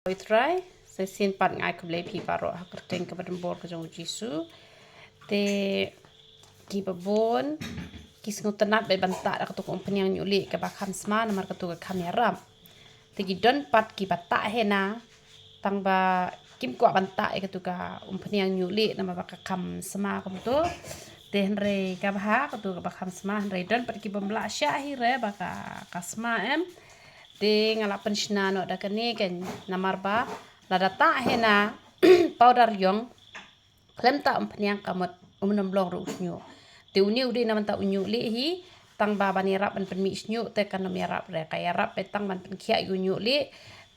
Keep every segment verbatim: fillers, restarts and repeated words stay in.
Ïa u Trai, sa shisien pat nga ai khublei phi baroh ha ka kyrteng kaba donbor ka jong u Jisu. Te kiba bun ki sngewtynnat beit ban tah da katu ka umphniang ñiuhlieh kaba kham sma namar katu ka kham ïarap. Te ki don pat kiba tah henna tang ba kim kwah ban tah ïa katu ka umphniang ñiuhlieh namar ba ka kham sma kumto. Te hynrei kaba ha katu kaba kham sma, hynrei don pat ki bym lah shah hi re ba ka, ka sma em. Te nga la pynshna noh da kane keiñ namar ba lada tah henna powder ïong khlem tah umphniang ka mut um nym long ruh u shñiuh. Te une u dei na bynta u ñiuhlieh hi, tang ba ban ïarap ban pynmih shñiuh te kan nym ïarap re, ka ïarap beit tang ban pynkhiah ïa u ñiuhlieh.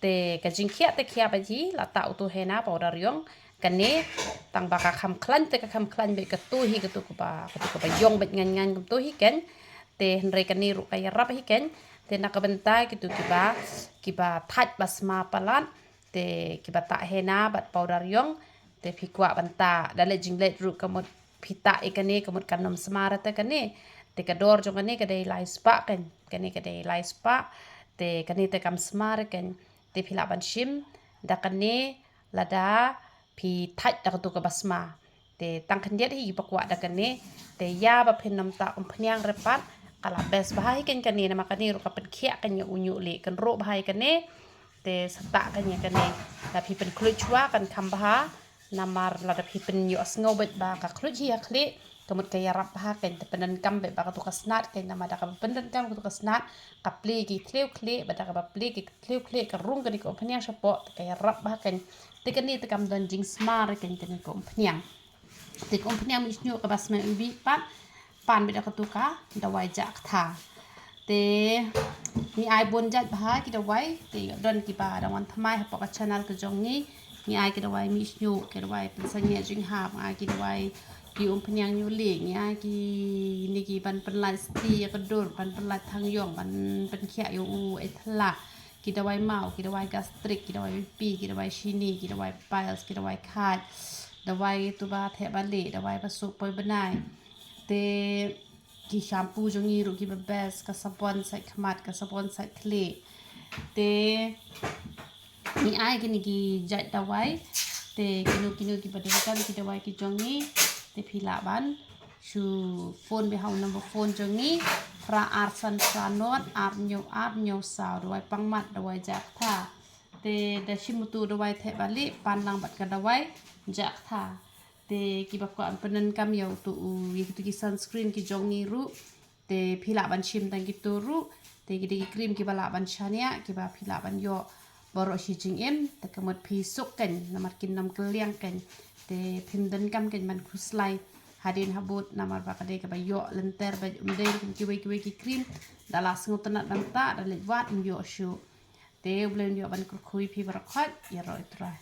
Te ka jingkhiah te khiah beit hi, la tah utu henna powder ïong. Kane tang ba ka kham khlaiñ te ka kham khlaiñ beit katu hi, katu kaba, katu kaba ïong beit ngaiñ ngaiñ kumtu hi keiñ. Te hynrei kane ruh ka ïarap hi keiñ. Te na ka bynta kitu kiba, kiba thait ba sma palat, te kiba tah henna bad powder ïong, te phi kwah ban tah, da leh jingleh ruh ka mut phi tah ïa kane ka mut kan nym sma re te kane. Te ka dor jong kane ka dei lai spah keiñ, kane ka dei lai spah. Te kane te kam sma re keiñ. Te phi lah ban shim da kane lada phi thait da katu kaba sma. Te tang khyndiat hi ba kwah da kane. Te ïa ba phin nym tah umphniang re pat, ka la best bha hi keiñ kane namar kane ruh ka pynkhiah keiñ ïa u ñiuhlieh, kynroh bha hi kane. Te sa tah keiñ ïa kane. Da phi pynkhluit shuwa kan kham bha. Namar lada phi pynïohsngew beit ba ka khluit hi ha khlieh, ka mut ka ïarap bha keiñ, te pyndonkam beit ba katu ka snat keiñ, namar da kaba pyndonkam katu ka snat ka plie ki thliew khlieh, bad da kaba plie ki thliew khlieh ka rung kane ka umphniang shapoh, te ka ïarap bha keiñ. Te kane te kam don jingsma re keiñ kane ka umphniang. Te ka umphniang mih shñiuh kaba sma iwbih pat, pan beit da katu ka dawai jah ktha. Te ngi ai bun jait bha ki dawai, te ïoh don kiba dang wan thymmai hapoh ka channel ka jong ngi. Ngi ai ki dawai mih shñiuh, ki dawai pynsangeh jinghap, ngi ai ki dawai ki umphniang ñiuhlieh, ngi ai kine ki ban pynlait sti ïa ka dur, ban pynlait thang ïong, ban pynkhiah ïa u ei thla, ki dawai maw, ki dawai gastric, ki dawai B P, ki dawai shini, ki dawai piles, ki dawai khaj, dawai tuba theh ba lieh, dawai ba suh poi bnai. Te ki shampoo jong ngi ruh kiba best, ka sabon sait khmat, ka sabon sait khlieh. Te ngi ai kine ki jait dawai. Te kino kino kiba donkam ki dawai ki jong ngi, te phi lah ban shu phone beit ha u number phone jong ngi, phra ar san phra nod ar hynñiew ar hynñiew saw, dawai pangmat, dawai jah ktha. Te da shim utu dawai theh ba lieh, pan lang bad ka dawai jah ktha. Te kiba kwah ban pyndonkam ïa utu u, ïa kitu ki sunscreen ki jong ngi ruh, te phi lah ban shim tang kitu ruh. Te ki dei ki cream kiba lah ban shaniah, kiba phi lah ban ïoh baroh shi jingim, te ka mut phi suk keiñ, namar kin nym kylliang keiñ. Te phim donkam keiñ ban khuslai hadien habud, namar ba ka dei kaba ïoh lynter bad um dei kum kiwei kiwei ki cream, da la sngewtynnat ban tah, da leit wad ym ïoh shuh. Te U Blei un ïoh ban kyrkhu ïa phi baroh khoit, ïaroh ïa U Trai.